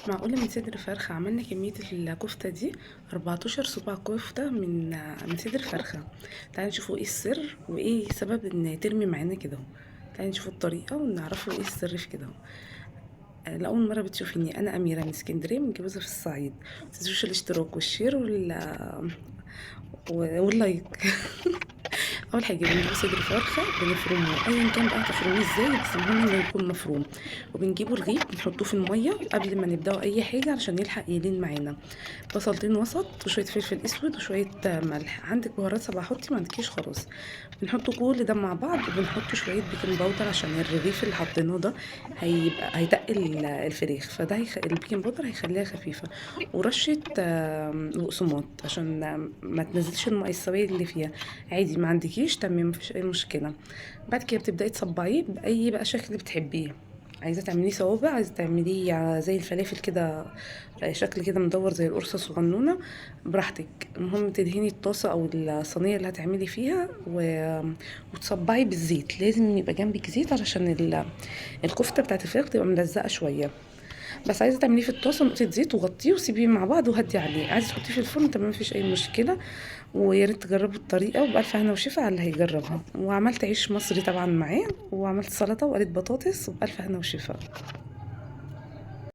معقولة من صدر فرخة عملنا كمية الكفتة دي 14 صباع كفتة من صدر فرخة. تعالي نشوفوا ايه السر وايه سبب ان ترمي معانا كده اهو. تعالي نشوفوا الطريقة ونعرفوا ايه السر في كده اهو. لأول مرة بتشوفيني، أنا أميرة من اسكندرية، متجوزة في الصعيد. متنسوش الاشتراك وال share وال like. اول حاجة بنجيب صدر فرخة بنفرمه، ايا كان بقى هتفرميه ازاي، بس المهم انه يكون مفروم. وبنجيبه رغيف بنحطوه في المية قبل ما نبداوا اي حاجة علشان يلحق يلين معانا. بصلتين وسط وشوية فلفل اسود وشوية ملح، عندك بهارات سبعة حطي، ما عندكيش خلاص. بنحط كل ده مع بعض، وبنحط شوية baking powder عشان الرغيف اللي حطيناه ده هيبقى هيتقل الفراخ، فده ال baking powder هيخليها خفيفه. ورشه بقسماط عشان ما تنزلش المية السوائل اللي فيها. عادي ما عندكيش تمام، مفيش اي مشكلة. بعد كده بتبداي تصبعيه باي بقى شكل بتحبيه، عايزه تعمليه صوابع، عايزه تعمليه زي الفلافل كده، شكل كده مدور زي القرصه الصغنونه، براحتك. المهم تدهني الطاسه او الصينية اللي هتعملي فيها وتصبعي بالزيت. لازم يبقى جنبك زيت علشان الكفتة بتاعت الفراخ تبقى ملزقه شوية. بس عايزه تعمليه في الطاسه نقطة زيت وغطيه وسيبيه مع بعض وهدي عليه. عايزه تحطيه في الفرن تمام، مفيش اي مشكلة. ويا ريت تجربوا الطريقة، وبألف هنا وشفا على اللي هيجربها. وعملت عيش مصري طبعا معاه، وعملت سلطة وقلت بطاطس، وبألف هنا وشفا.